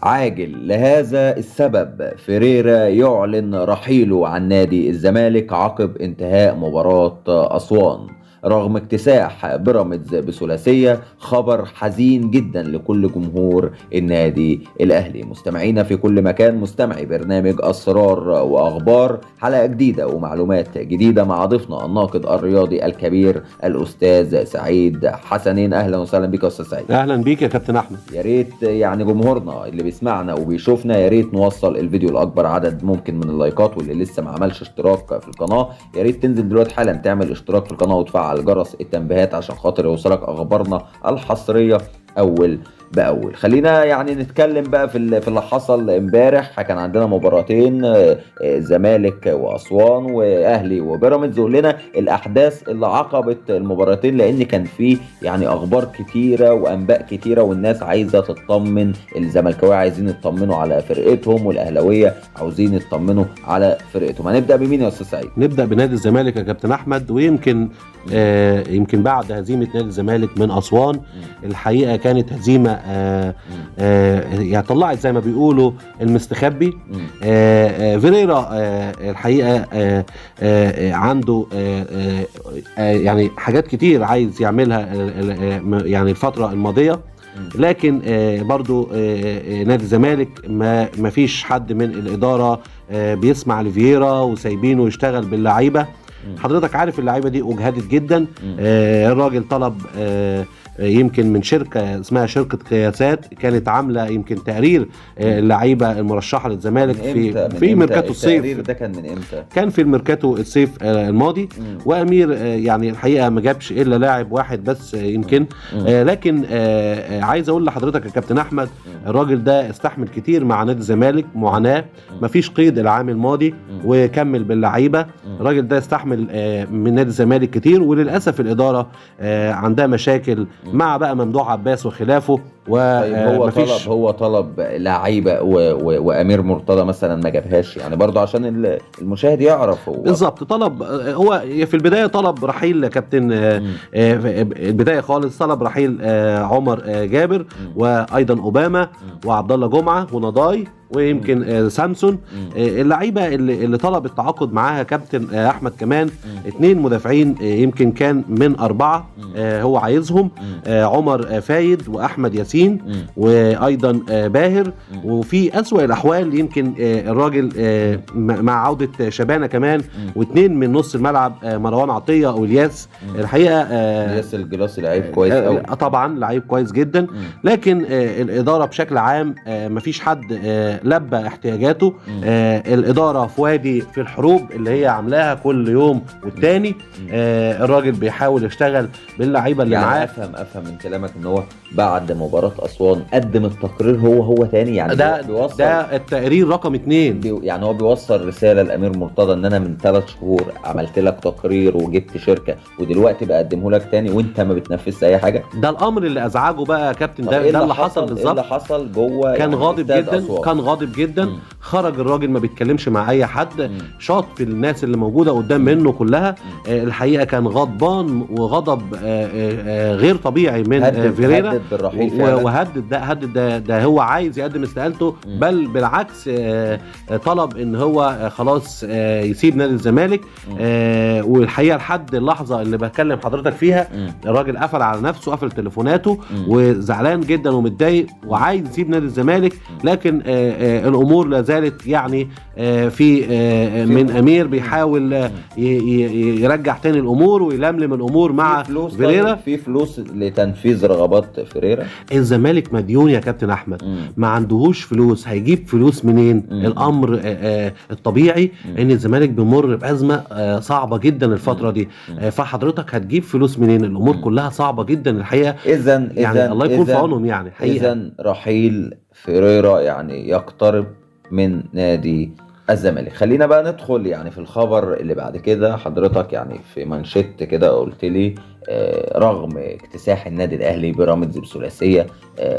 عاجل. لهذا السبب فيريرا يعلن رحيله عن نادي الزمالك عقب انتهاء مباراة أسوان رغم اكتساح بيراميدز بثلاثية. خبر حزين جدا لكل جمهور النادي الأهلي. مستمعينا في كل مكان، مستمعي برنامج أسرار وأخبار، حلقة جديدة ومعلومات جديدة مع ضيفنا الناقد الرياضي الكبير الأستاذ سعيد حسنين. أهلا وسهلا بك يا أستاذ سعيد. اهلا بيك يا كابتن احمد. يا ريت يعني جمهورنا اللي بيسمعنا وبيشوفنا يا ريت نوصل الفيديو لاكبر عدد ممكن من اللايكات، واللي لسه ما عملش اشتراك في القناة يا ريت تنزل دلوقتي حالا تعمل اشتراك في القناة وتفعل جرس التنبيهات عشان خاطر يوصلك اخبارنا الحصريه اول باول. خلينا يعني نتكلم بقى في اللي حصل امبارح. كان عندنا مباراتين، زمالك واسوان واهلي وبيراميدز. قول لنا الاحداث اللي عقبت المباراتين، لان كان في يعني اخبار كتيرة وانباء كتيرة، والناس عايزه تطمن، الزملكاويه عايزين يطمنوا على فرقتهم، والاهلاويه عاوزين يطمنوا على فرقتهم. هنبدا بمين يا استاذ سعيد؟ نبدا بنادي الزمالك يا كابتن احمد. ويمكن يمكن بعد هزيمة نادي الزمالك من اسوان، الحقيقة كانت هزيمة يعني طلعت زي ما بيقولوا المستخبي. فيريرا الحقيقة عنده يعني حاجات كتير عايز يعملها يعني الفترة الماضية، لكن برضو نادي الزمالك ما فيش حد من الإدارة بيسمع لفييرا وسايبينه يشتغل باللعيبة. حضرتك عارف اللعيبة دي أجهدت جدا. الراجل طلب يمكن من شركة اسمها شركة قياسات كانت عاملة يمكن تقرير اللعيبة المرشحة للزمالك في ميركاتو الصيف. التقرير ده كان من امتى؟ كان في الميركاتو الصيف الماضي. وامير يعني الحقيقة ما جابش الا لاعب واحد بس يمكن. لكن عايز اقول لحضرتك يا كابتن احمد، الراجل ده استحمل كتير مع نادي الزمالك معاناة، مفيش قيد العام الماضي وكمل باللعيبة. الراجل ده استحمل من نادي الزمالك كتير، وللأسف الإدارة عندها مشاكل مع بقى ممدوح عباس وخلافه. طيب هو طلب لعيبة وامير مرتضى مثلا ما جابهاش، يعني برضه عشان المشاهد يعرف هو بالظبط. طلب هو في البداية طلب رحيل كابتن، البداية خالص طلب رحيل عمر جابر وايضا اوباما وعبد الله جمعه ونضاي ويمكن سامسون. اللعيبة اللي طلب التعاقد معاها كابتن احمد كمان 2 مدافعين، يمكن كان من 4 هو عايزهم، عمر فايد واحمد ياسين وايضا باهر. وفي اسوأ الاحوال يمكن الراجل مع عوده شبانه كمان، و2 من نص الملعب مروان عطية والياس. الحقيقة الياس الجلاصي لعيب كويس قوي، طبعا لعيب كويس جدا، لكن الادارة بشكل عام مفيش حد لبى احتياجاته. الإدارة في وادي في الحروب اللي هي عاملاها كل يوم والتاني. الراجل بيحاول يشتغل باللعيبة اللي يعني معاه. أفهم من كلامك إن هو بعد مباراة أسوان قدم التقرير هو تاني، يعني ده التقرير رقم 2. يعني هو بيوصل رسالة لأمير مرتضى إن أنا من 3 شهور عملت لك تقرير وجبت شركة ودلوقتي بقدمه لك تاني وأنت ما بتنفذش أي حاجة. ده الأمر اللي أزعجه بقى يا كابتن. ده اللي حصل بالظبط. اللي حصل جوه كان يعني غاضب جدا، كان غاضب جدا. خرج الراجل ما بيتكلمش مع اي حد، شاط في الناس اللي موجودة قدام منه كلها. الحقيقة كان غضبان وغضب غير طبيعي من فيريرا، وهدد ده هو عايز يقدم استقالته، بل بالعكس طلب ان هو خلاص يسيب نادي الزمالك. والحقيقة لحد اللحظة اللي بكلم حضرتك فيها الراجل قفل على نفسه، قفل تليفوناته، وزعلان جدا ومتضايق وعايز يسيب نادي الزمالك. لكن الامور لا زالت يعني في من امير بيحاول يرجع تاني الامور ويلملم الامور مع فيريرا. في فلوس لتنفيذ رغبات فيريرا. الزمالك مديون يا كابتن احمد، ما عندهوش فلوس، هيجيب فلوس منين؟ الامر الطبيعي ان الزمالك بيمر بازمه صعبة جدا الفترة دي، فحضرتك هتجيب فلوس منين؟ الامور كلها صعبة جدا الحقيقة. اذا يعني الله يكون في عونهم يعني حقيقة. اذا رحيل فيريرا يعني يقترب من نادي الزمالك. خلينا بقى ندخل يعني في الخبر اللي بعد كده. حضرتك يعني في منشط كده قلت لي رغم اكتساح النادي الاهلي بيراميدز بثلاثيه،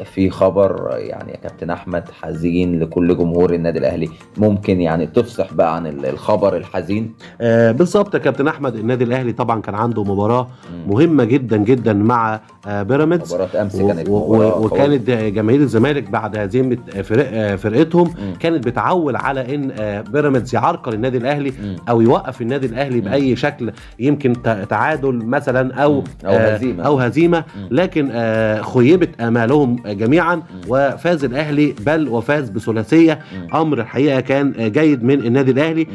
في خبر يعني يا كابتن احمد حزين لكل جمهور النادي الاهلي، ممكن يعني تفصح بقى عن الخبر الحزين؟ بالظبط يا كابتن احمد، النادي الاهلي طبعا كان عنده مباراة مهمة جدا جدا مع بيراميدز. مباراة امس كانت مباراة وكانت جماهير الزمالك بعد هزيمة فرقتهم كانت بتعول على ان بيراميدز يعرقل النادي الاهلي او يوقف النادي الاهلي باي شكل، يمكن تعادل مثلا او هزيمة، لكن خيبت امالهم جميعا وفاز الاهلي، بل وفاز بثلاثيه. امر الحقيقة كان جيد من النادي الاهلي،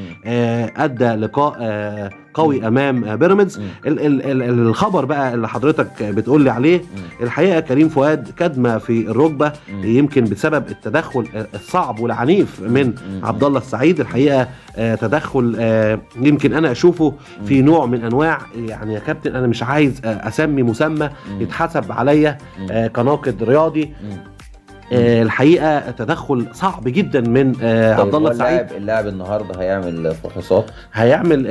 ادى لقاء قوي امام بيراميدز. الخبر بقى اللي حضرتك بتقول لي عليه، الحقيقة كريم فؤاد كدمه في الركبة، يمكن بسبب التدخل الصعب والعنيف من عبد الله السعيد. الحقيقة تدخل يمكن انا اشوفه في نوع من انواع، يعني يا كابتن انا مش عايز اسمي مسمى يتحسب عليا كناقد رياضي. الحقيقة تدخل صعب جدا من عبد الله السعيد. اللاعب النهارده هيعمل فحوصات، هيعمل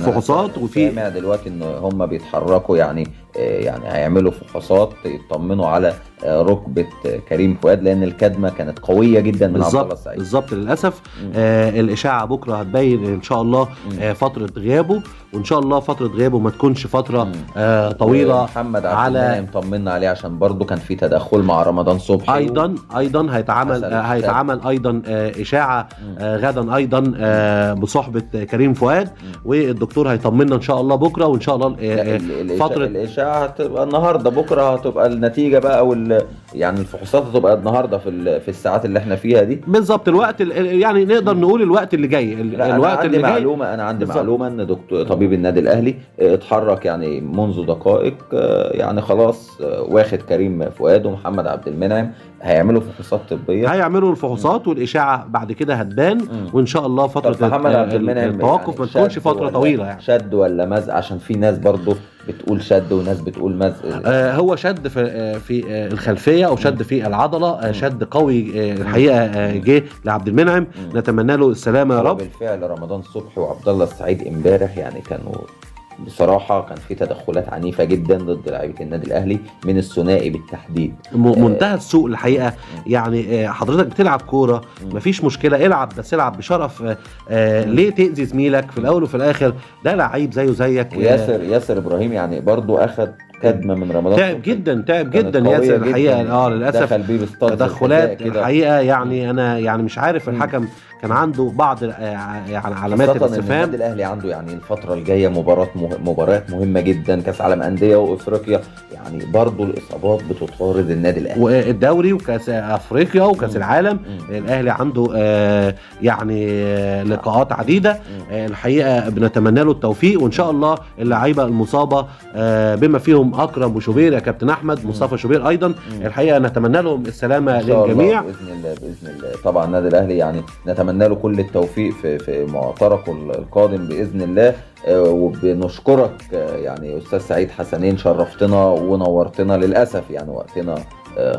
فحوصات، وفي سامع دلوقتي ان هم بيتحركوا يعني هيعملوا فحوصات يطمنوا على ركبه كريم فؤاد، لان الكدمه كانت قوية جدا من عبد الله السعيد. بالظبط، للاسف الاشاعة بكره هتبين ان شاء الله فترة غيابه، وان شاء الله فترة غيابه ما تكونش فترة طويلة. محمد عبد المنعم طمنا عليه عشان برضو كان في تدخل مع رمضان صبحي. ايضا هيتعمل ايضا اشاعة غدا ايضا بصحبه كريم فؤاد، والدكتور هيطمنا ان شاء الله بكره، وان شاء الله فترة الاشاعة هتبقى النهارده، بكره هتبقى النتيجة بقى، يعني الفحوصات هتبقى النهارده في الساعات اللي احنا فيها دي بالظبط. الوقت يعني نقدر نقول الوقت اللي جاي، الوقت اللي جاي. انا عندي معلومة ان دكتور طبيب النادي الاهلي اتحرك يعني منذ دقائق، يعني خلاص واخد كريم فؤاد ومحمد عبد المنعم، هيعملوا فحوصات طبية، هيعملوا الفحوصات والاشاعه بعد كده هتبان، وان شاء الله فترة محمد عبد المنعم التوقف ما تكونش فترة طويلة. يعني شد ولا مزق؟ عشان في ناس برضو بتقول شد وناس بتقول مزق. هو شد في الخلفية او شد في العضلة، شد قوي الحقيقة جه لعبد المنعم، نتمنى له السلامة يا رب. بالفعل رمضان صبحي وعبد الله السعيد امبارح يعني كانوا بصراحة كان في تدخلات عنيفة جدا ضد لعيبة النادي الاهلي من الثنائي بالتحديد، منتهى السوء الحقيقة. يعني حضرتك بتلعب كورة مفيش مشكلة، العب بس العب بشرف. ليه تاذي زميلك؟ في الاول وفي الاخر ده لعيب زيه زيك. وياسر ياسر ابراهيم يعني برضو اخذ كدمه من رمضان، تعب جدا، تعب جدا ياسر الحقيقة. للاسف تدخلات الحقيقة، يعني انا يعني مش عارف الحكم كان عنده بعض يعني علامات الاستفهام. النادي الاهلي عنده يعني الفترة الجاية مباريات مهمة جدا، كاس عالم اندية وافريقيا، يعني برضو الاصابات بتطارد النادي الاهلي، والدوري وكاس افريقيا وكاس العالم. الاهلي عنده يعني لقاءات عديدة. الحقيقة بنتمنى له التوفيق، وان شاء الله اللعيبة المصابة بما فيهم اكرم وشوبير يا كابتن احمد، مصطفى شوبير ايضا، الحقيقة نتمنى لهم السلامة للجميع باذن الله. باذن الله طبعا النادي الاهلي يعني نتمنى له كل التوفيق في معتركه القادم باذن الله. وبنشكرك يعني استاذ سعيد حسنين، شرفتنا ونورتنا. للاسف يعني وقتنا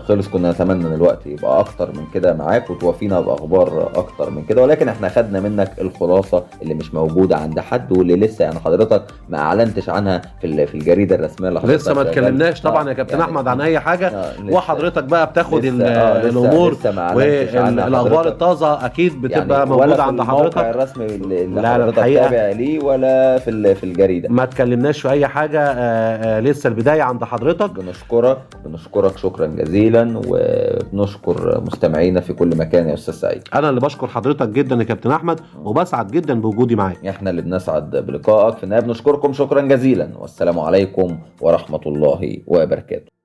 خلص، كنا نتمنى ان الوقت يبقى اكتر من كده معاك وتوافينا باخبار اكتر من كده، ولكن احنا خدنا منك الخلاصة اللي مش موجودة عند حد، واللي لسه يعني حضرتك ما اعلنتش عنها في الجريدة الرسمية اللي حضرتك لسه ما اتكلمناش طبعا يا كابتن يعني احمد عن اي حاجة، وحضرتك بقى بتاخد الامور والاخبار الطازه اكيد بتبقى يعني موجودة عند حضرتك، ولا في الموقع الرسمي اللي حضرتك تابع ليه ولا في الجريدة، ما اتكلمناش في اي حاجة، لسه البداية عند حضرتك. بنشكرك شكرا جزيلا، وبنشكر مستمعينا في كل مكان يا استاذ سعيد. انا اللي بشكر حضرتك جدا يا كابتن احمد، وبسعد جدا بوجودي معاك. احنا اللي بنسعد بلقائك. في النهاية بنشكركم شكرا جزيلا، والسلام عليكم ورحمة الله وبركاته.